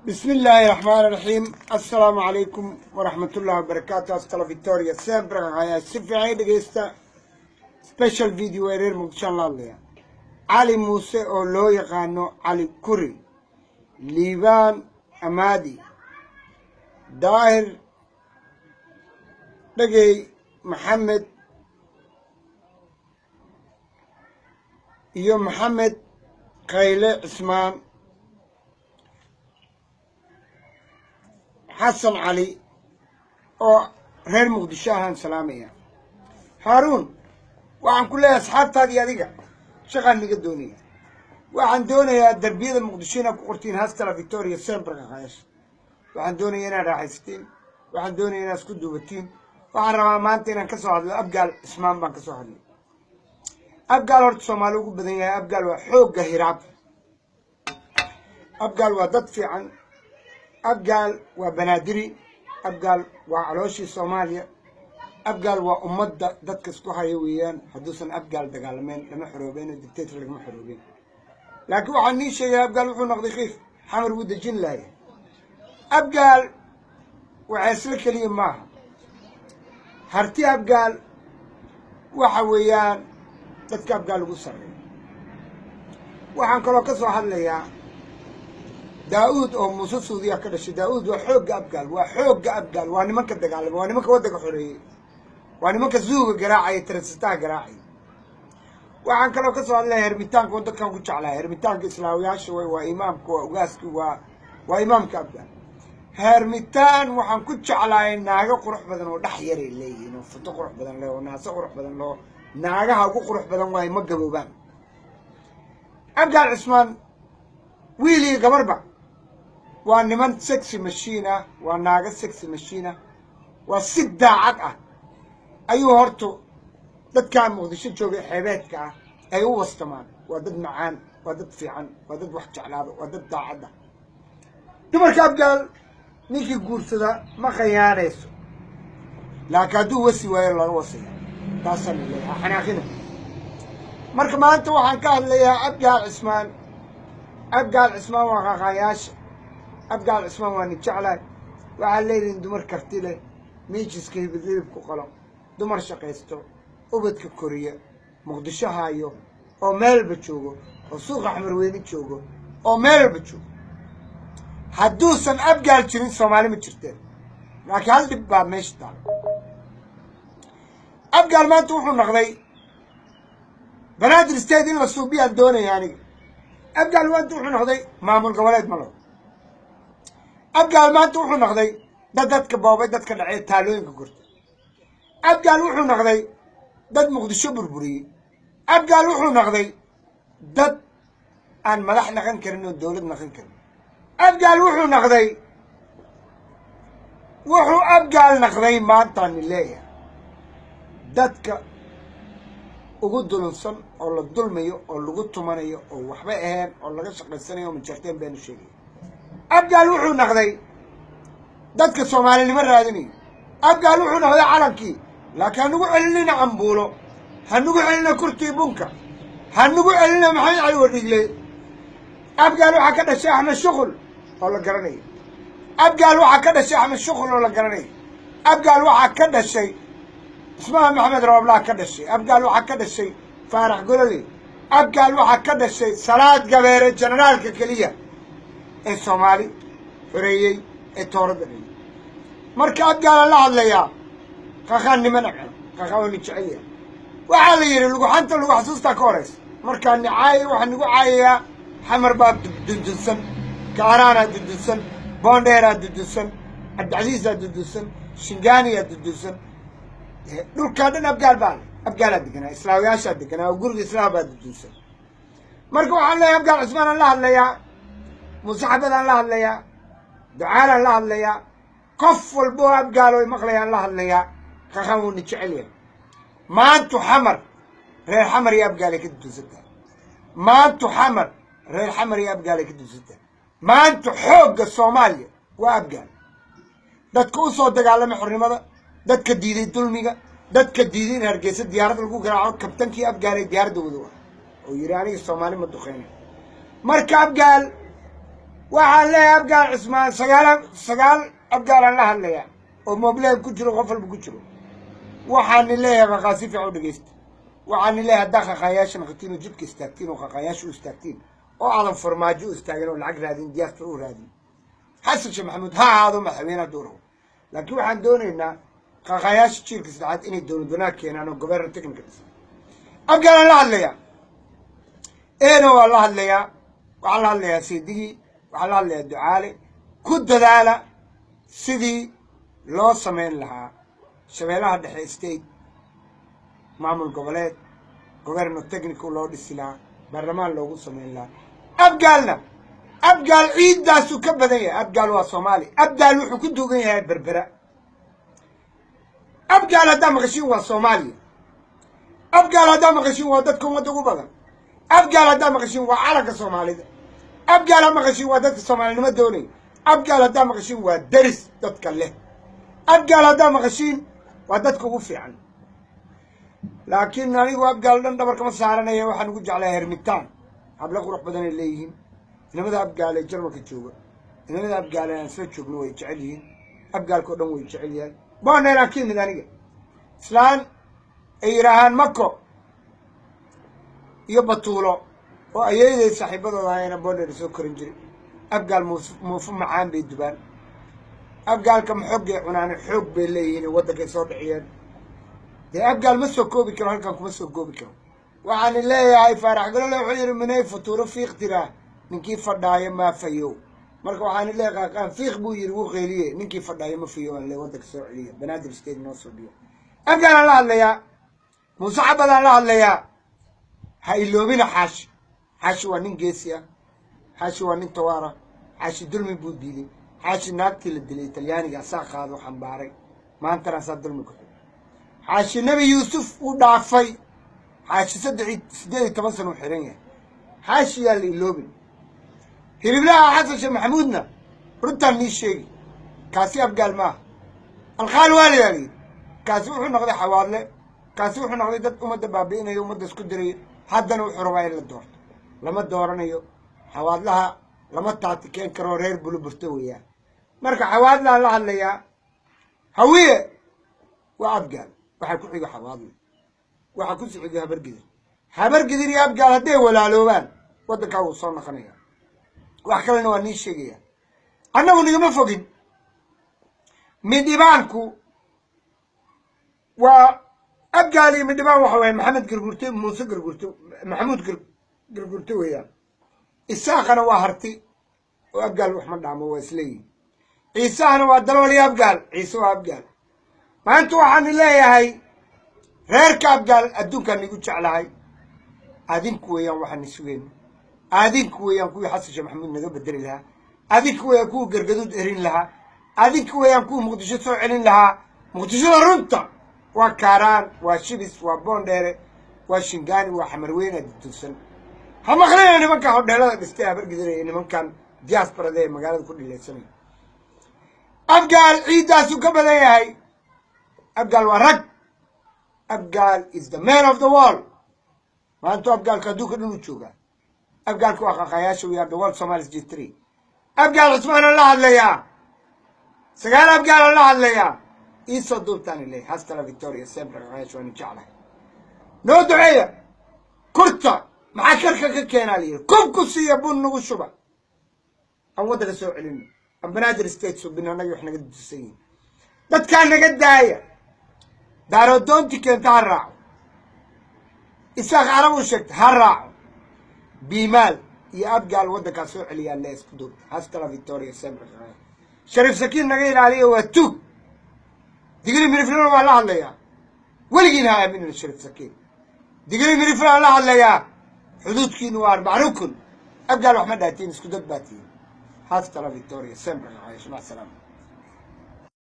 بسم الله الرحمن الرحيم. السلام عليكم ورحمة الله وبركاته. Hasta la victoria sempre. Ayaa si fiican dhegeysta special video ee reer Muqdisho la hadlaya. Cali Muuse oo loo yaqaano Cali Kuri, Liibaan Amaadi, Daahir Dhegey, Maxamed iyo Maxamed Kayle Cismaan, Xasan Cali oo reer Muqdisho ahaan salaamaya. Haaruun, waxaan ku leeyahay asxaabtaadii adiga shaqaan niga doonaya. Waxaan doonayaa darbiyada Muqdisho inaad ku qortiin "Hasta la victoria sempre" qaqayaasha. Waxaan doonaya inaad raaxaysatiin, waxaan doonaya inaad isku duubatiin. Waxaan rabaa maanta inaan kasoo hadlo Abgaal Cismaan baan kasoo hadlay. Abgaal horta Soomaali ugu badan yahay. Abgaal waa xoogga Hiraab. Abgaal waa dad fiican. Abgaal waa Banaadiri. Abgaal waa calooshii Soomaaliya. Abgaal waa ummadda dadka isku haya weeyaan. Hadduusan Abgaal dagaalameen, lama xoroobeen oo dictator lagama xoroobeen. Laakiin waxaan nii sheegaya, Abgaal wuxuu noqday khiif Xamar wuu dejin laaya. Abgaal waxaa isla keliya maaha Harti. Abgaal waxa weeyaan dadka Abgaal ugu sarreeya. Waxaan kaloo ka soo hadlayaa Daa-uud oo Muuse Suudiya ka dhashay. Daa-uud waa xoogga Abgaal, waa xoogga Abgaal, waa nimanka dagaalama, waa nimanka waddanka xoreeyey, waa nimanka zuuga garaacaya, taransitaha garaacaya. Waxaan kaloo ka soo hadlaya hermitaanka oo dadkan ku jeclahay. Hermitaanka islaawiyaasha way, waa imaamka, waa ugaaski, waa imaamka Abgaal. Hermitaan waxaan ku jeclahay naago qurux badan oo dhex yaray leeyihiin, oo futo qurux badan leh, oo naaso qurux badan loo, naagaha ugu qurux badan waayo, ma gaboobaan. Abgaal Cismaan wiil iyo gabarba waa niman sexy machine ah, waa naago sexy machine ah. Waa si daacad ah ayuu horta dadkaa Muqdisho joogay xeebeedka ah ay u wastamaan. Waa dad macaan, waa dad fiican, waa dad wax jeclaado, waa dad daacad ah. Dumarka Abgaal ninkii guursada ma khayaanayso, laakiin hadduu wasi waayo laga wasaya. Taasaan leeyahay xanaaqina. Marka maanta waxaan ka hadlayaa Abgaal Cismaan. Abgaal Cismaan waa qaqaayaasha. Abgaal Cismaan waa nin jeclahay. Waxaa leedihin dumar karti leh, miijiska hibid hilib ku qalo, dumar shaqaysto, ubadka koriya, Muqdisho haayo oo meelba joogo, oo suuqa Xamarweyne joogo, oo meelba joogo. Hadduusan Abgaal jirin, Soomaali ma jirteen. Laakiin hal dhib baa meesha taala. Abgaal maanta wuxuu noqday Banaadir State in la suubiyaan doonaya aniga. Abgaal maanta wuxuu noqday maamul goboleed ma laho. Abgaal maanta wuxuu noqday dad dadka boobay, dadka dhacee, taalooyinka gurtay. Abgaal wuxuu noqday dad Muqdisho burburiyey. Abgaal wuxuu noqday dad aan madax naqan karin oo dowlad naqan karin. Abgaal wuxuu noqday, wuxuu Abgaal noqday maantaani leeyahay dadka ugu dulunsan oo la dulmayo oo lagu tumanayo oo waxba ahayn oo laga shaqaysanayo oo majarteen baanu sheegaya. Abgaal wuxuu noqday dadka Soomaalinimo raadinayo. Abgaal wuxuu noqday calankii, laakiin hanugu celinina cambuulo, hanugu celina kurtii bunka, hanugu celina Maxamed Cali Wardhigle. Abgaal waxaa ka dhashay Axmed Shuqul oo la garanayo. Abgaal waxaa ka dhashay Axmed Shuqul oo la garanayo. Abgaal waxaa ka dhashay Ismaha Maxamed Rooblaa ka dhashay. Abgaal waxaa ka dhashay Faarax Golole. Abgaal waxaa ka dhashay Salaad Gabeere, generaalka keliya ee Soomaali xoreeyey ee toorada dhayey. Marka Abgaalaan la hadlayaa, qaqaan nima nacno, qaqaan waa ni jecel yahay. Waxaa la yidhi luguxanta lagu xasuustaa ka horaysa. Markaa nicaaya waxaa nagu caayayaa Xamar baa dundunsan, Kaaraanaa dundunsan, Boondheeraa dundunsan, Cabdicasiisaa dundunsan, Shingaaniyaa dundunsan. Dhulkaa dhan Abgaal baa le, Abgaalaa deganaa, islaawayaashaa deganaa oo guriga Islaam baa dundunsan. Marka waxaan leeyahay Abgaal Cismaanaan la hadlayaa, Muuse Xabadaan la hadlayaa, Ducaalaan la hadlayaa, qof walba oo Abgaal oy maqlayaan la hadlayaa. Qaqan wuuna jecel yahay. Maantu Xamar reer Xamar iyo Abgaalay ka dundunsan tahay. Maantu Xamar reer Xamar iyo Abgaalay ka dundunsan tahay. Maanta xoogga Soomaaliya waa Abgaal, dadka u soo dagaalamay xornimada, dadka diiday dulmiga, dadka diiday in Hargeysa diyaarad lagu garaaco. Kabtankii Abgaalay diyaaradda wado ah oo yidhi aniga Soomaali ma duqeyna. Marka Abgaal Waxaan leeyahay Abgaal Cismaan, sagaal sagaal Abgaalaan la hadlayaa oo mobleen ku jiro, qof walba ku jiro. Waxaani leeyahay, qaqaa si fiican u dhegeysta. Waxaani leeyahay, haddaa qaqaayaasha naqatiin oo jidka istaagtiin oo qaqaayaasha u istaagtiin oo aadan Farmaajo u istaagin oo lacag raadin, diaspora u raadin, Xasan Sheekh Maxamuud ha ahaado madaxweyne hadduu rabo, laakiin waxaan doonaynaa qaqaayaasha jiilka saddexaad inay dowlad wanaag keenaan oo governor technical dhisan. Abgaalaan la hadlayaa, eena waa la hadlayaa. Waxaan la hadlayaa Saydigii, waxaan la hadlayaa Ducaale. Ku dadaala sidii loo samayn lahaa Shabeellaha Dhexe State, maamul goboleed, governor technical loo dhisi lahaa, baarlamaan loogu samayn lahaa. Abgaalna, Abgaal ciiddaasuu ka badan yahay. Abgaal waa Soomaali. Abgaal wuxuu ku duugan yahay Berbera. Abgaal haddaa maqashiin, waa Soomaaliya. Abgaal haddaa maqashiin, waa dadka ummadda ugu badan. Abgaal haddaa maqashiin, waa calanka Soomaalida. Abgaal ha maqashiin, waa dadka Soomaalinimo doonaya. Abgaal haddaa maqashiin, waa deris dadka leh. Abgaal haddaa maqashiin, waa dadka ugu fiican. Laakiin anigu Abgaal dhan dhabar kama saaranaya. Waxaan ugu jeclaa Hermitaan, hablo qurux badan ay leeyihiin. Inamada Abgaal ee Jarmalka jooga, inamada Abgaal ee aan soo joogno way jecel yihiin. Abgaalka o dhan way jecel yahay. Boneelaan ka yimid aniga. Islaan ay yidhaahaan Mako iyo Batuulo oo ayeeday saaxiibadooda ahayna Boondheer soo korin jiray. Abgaal muuf muufo macaan bay dubaan. Abgaalka maxoggay cunaane, xoog bay leeyihiin, waddankay soo dhiciyeen. Dee Abgaal ma soo koobi karo, halkan kuma soo koobi karo. Waxaani leeyahay, Faarax Golole wuxuu yidhi, "Minay futuuro fiiq tiraa, ninkii fadhaayo maa fayow." Marka waxaani leeyahay, Qaaqaan fiiq buu yidhi, wuu qeeliye, ninkii fadhaayo ma fayow. Aan le waddanka soo celiya, Banaadir State noo soo dhiyo. Abgaalaan la hadlayaa, Muuse Cabadaan la hadlayaa. Ha iloobina Xaashi. Xaashi waa nin geesi ah. Xaashi waa nin tawaara. Xaashi dulmi buu diiday. Xaashi naagtii la dilay Talyaaniga asaa qaado, xambaaray. Maantana asaa dulmi ku xigay. Xaashi Nebi Yuusuf uu dhaafay. Xaashi saddex 18 sano uu xiran yahay. Xaashi yaa la iloobin. Hiliblaha Xasan Sheekh Maxamuudna runtaan nii sheegi, kaasi Abgaal maaha. Alqaal waa la yidhi, kaasi wuxuu noqday Xawaadle. Kaasi wuxuu noqday dad ummadda baabi'inayo, ummadda isku dirayo. Haddana wuxuu rabaa in la doorto. Lama dooranayo. Xawaadlaha lama taatikeen karo, reer Buluburto weeyaan. Marka Xawaadlaan la hadlayaa. Hawiye waa Abgaal. Waxaa ku xigo Xawaadle, waxaa ku sii xigo Habargidir. Habargidir iyo Abgaal hadday walaaloobaan, waddankaa wuu soo noqonaya. Wax kalena waa nii sheegaya, annagu nigama fogin. Midhibaanku waa Abgaal iyo Midhibaan. Waxa waaya Maxamed Gargurte, Muuse Gargurte, Maxamuud Gargurte weeyaan. Isaaqana waa Harti oo Abgaal wax ma dhaamo, waa isleeyihin. Ciisahana waa Dalool iyo Abgaal. Ciise waa Abgaal. Maanta waxaani leeyahay, reerka Abgaal adduunkaan igu jeclahay adinku weeyaan. Waxaani sugayno adinku weeyaan, kuwii Xasan Sheekh Maxamuud naga bedeli lahaa adinku weeyaan, kuwii Gargaduud erin lahaa adinku weeyaan, kuwii Muqdisho soo celin lahaa. Muqdishoda runta waa Kaaraan, waa Shibis, waa Boondheere, waa Shingaani, waa Xamarweyne dudunsan. Ha maqlina nimanka hodheelada dhistay Habargidir, nimankan diasporada ee magaalada ku dhilaysanaya. Abgaal ciiddaasuu ka badan yahay. Abgaal waa rag. Abgaal is the man of the world. Maantu Abgaalka adduunka dhan u joogaa. Abgaalka waa qaqayaasha. We are the world Somalis G3. Abgaal Cusmaanaan la hadlayaa, sagaal Abgaalaan la hadlayaa. Iisoo duubtaan iley. Hasta la victoria sempre. Qaqayaasha waanu jeclahay, noo duceeya. Kurta maxaa karka ka keenaa layidhi? Kub ku siiya, bun nagu shuba, aan waddanka soo celino, aan Banaadir State subin. Annaga wax naga dusan yihin, dadkaa naga daaya. Daaroodoonti keenta ha raaco, Isaaq Carab u sheegta ha raaco. Biimaal iyo Abgaal waddankaa soo celiyaan le. Isku duubta. Hasta la victoria sempre. Shariif Sakiin naga ilaaliya, waa tuug. Digli Miriflana waa la hadlayaa. Weligiin ha aaminin Shariif Sakiin. Digli Miriflaan la hadlayaa. Xuduudkiinu waa arbac rukun. Abgaal wax ma dhaatiin, isku dad baa tihiin. Hasta la victoria sempre. Mac salaama.